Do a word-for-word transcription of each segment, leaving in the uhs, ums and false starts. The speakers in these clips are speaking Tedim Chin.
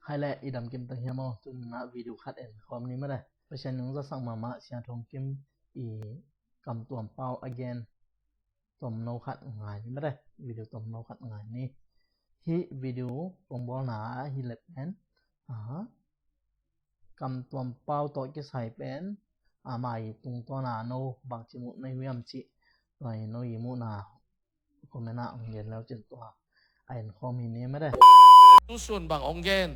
Hai le, i dam kim tak hiam aw? Tuni-in ah video khat en khawm ni mate. Pasian in hong zatsak mahmah Sia Thong Kim i Kam Tuam Pau a gen tomno khat ngai ni mate. Video tomno khat ngai ni. Hih video kong bawlna ah hi leh pen, a, Kam Tuam Pau tawh kisai pen, a, ama i tungtawn a no bangci muh na hi uh hiam cih, tua hi no i muhna comment ah hong gen le uh cin, tua a en khawm hi ni mate. Tu sun bang hong gen,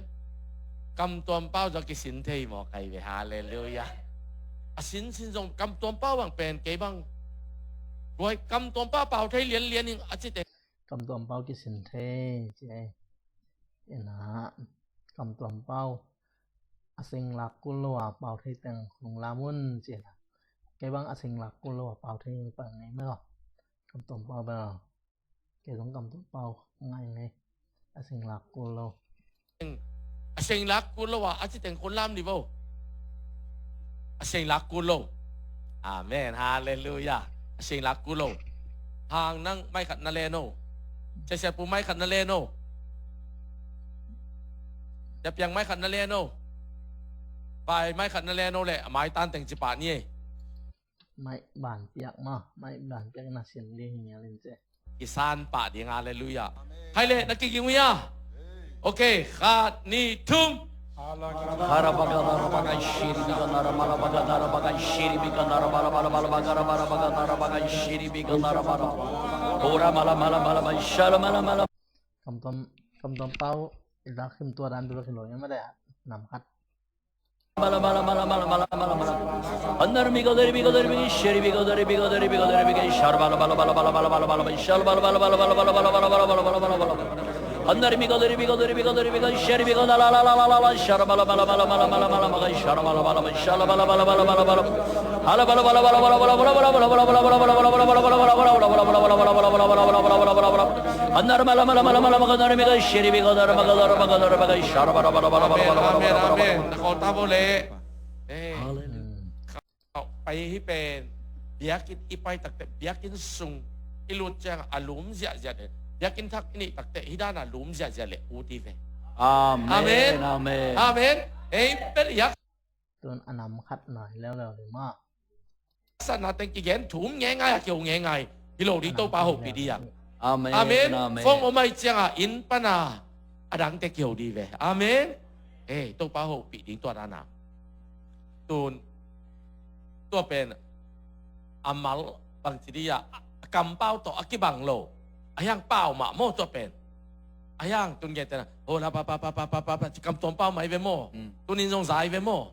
Kam Tuam Pau zong kisin thei maw, kai ve, halleluiah. A sinsin zong Kam Tuam Pau bang pen kei bang, tua Kam Tuam Pau pau thei lianlian ing a ci teh. Kam Tuam Pau kisin thei ci ei. Ina, Kam Tuam Pau a seng lak kul lo a pau thei teng hong lam un ci na. Kei bang a seng lak kul lo a pau thei pang ngei maw? Kam Tuam Pau bel. Kei zong Kam Tuam Pau ngai ngei. A seng lak kul lo. A seng lak kul lo a, a ci teng kun lam ni bo. A seng lak kul lo. Amen. Halleluiah. A seng lak kul lo. Hang, nang mai khat na le no. Sia Sia Pu mai khat na le no. Sia Piang mai khat na le no. Pai mai khat na le no le, a mai tan teng ci pah ni ei. Mai ban piak maw, mai ban piak na sin ding hi ngial in ce. Kisan pah ding, halleluiah. Hai le, na kiging uh hia? Ok, khat, nih, thum. Kam Tuam, Kam Tuam Pau i zak khim tua dan bek hi lo hiam mate, nam khat. Amen, amen, amen. Na kawta bo le. Eh. Pai hi pen, biakinn i pai takteh, biakinn sung i lut ciang a lum ziahziah le, biakinn thak i neih takteh hih dan a lum ziahziah le ut hi ve. Amen, amen. Amen. Ei pen yak. Tun a nam khat nai leuleu le mah. Satna teng kigen thum ngeingai a kio ngeingai hi lo ding, Topa hopih ding a. Amen, amen. Phone om ahih ciangin inn pan a, a dangte kiho ding ve. Amen. Eh, Topa hopih ding tua dan a. Tun, tua pen a mal bangci ding a, a kampau tawh a kibang lo. A hiang pau mah maw tua pen. A hiang tun gentehna, ho la pa pa pa pa pa pa pa, ci Kam Tuam Pau mai ve maw. Mm. Tunin zong zai ve maw.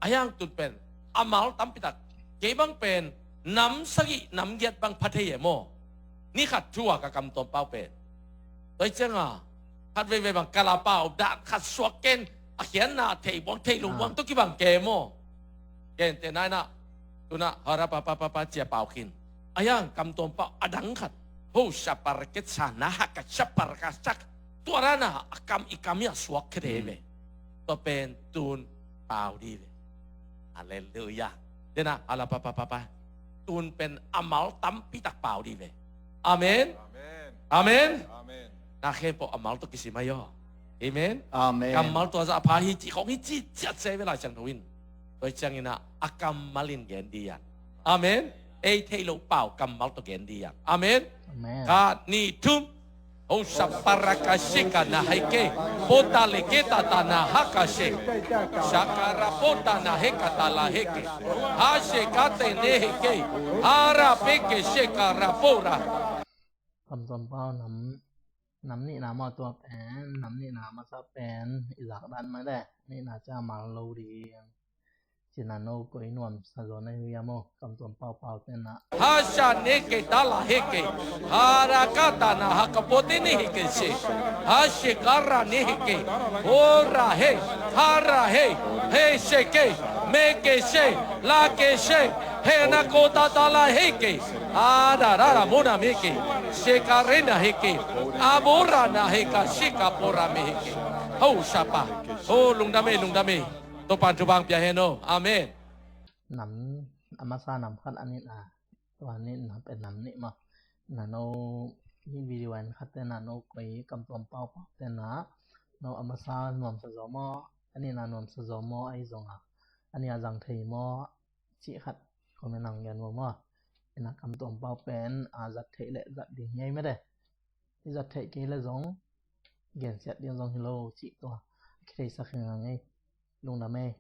A hiang tun pen a mal tampi tak. Kei bang pen nam sagih nam giat bang pha thei e maw. Ni khat thu a ka Kam Tuam Pau pen. Tua hi ciang a, khat veivei bang ka la pau dan khat suak ken, a khiatna thei buang thei lo buang tawh kibang ke maw. Gentehna in a, tun a, hara pa pa pa pa cia pau khin. A hiang Kam Tuam Pau a dang khat. Ho sha par ke cha na ha ka sha par ka sak. Tua dan a, a kam i kam hi a suak khe de ve. Tua pen tun pau ding ve. Halleluiah. Dena, hala pa pa pa pa. Tun pen a mal tampi tak pau ding ve. Amen. Amen. Amen. Amen. Na khe po a mal tawh kisim ahi aw. Amen. Amen. Kammal tua zah a pha hi cih khong hi cih ciat se ve Lai Siangtho in. Tua hi ciangin a, a kammal in gen ding a. Amen. Ei theih loh pau kammal tawh gen ding a. Amen. Amen. Khat, nih, thum. Ho sha pa ra ka she ka na he ke. Pota le ke ta ta na ha ka she. Sha ka ra pota na he ka ta la he ke. Ha she ka te ne he ke. Ha ra pe ke she ka ra po ra. Kam Tuam Pau nam, nam nihna mah tua pen, nam nihna masa pen i zak dan mah le, nihna cia mal lo ding. Cina no koi nuam sa zaw na hi a maw, Kam Tuam Pau pau tena. Ha sha ne ke ta la he ke, ha ra ka ta na ha ka po te ne he ke she, ha she ka ra ne he ke, ho ra he, ha ra he, he she ke, me ke she, la ke she, he na ko ta ta la he ke, ha ra ra ra mo na me ke, she ka re na he ke, a bo ra na he ka she ka po ra me he ke. Ho sha pa. Ho lungdam e, lungdam e. Topa'n thupha pia hen aw. Amen. Nam, a masa nam khat a nihna, tua nihna pen nam nih mah. Na no, hih video en khat tena no koi Kam Tuam Pau pau tena No, a masa nuamsa zaw maw, a nihna nuamsa zaw maw, ahi zongin a nih a zang thei maw, cih khat comment ah hong gen maw maw. Ina kam tuam pau pen a zat theih le zat ding hi ei mete. I zat theih kei le zong gensiat ding zong hi lo cih tua kitheisak hi ngang ei. Lungdam ei.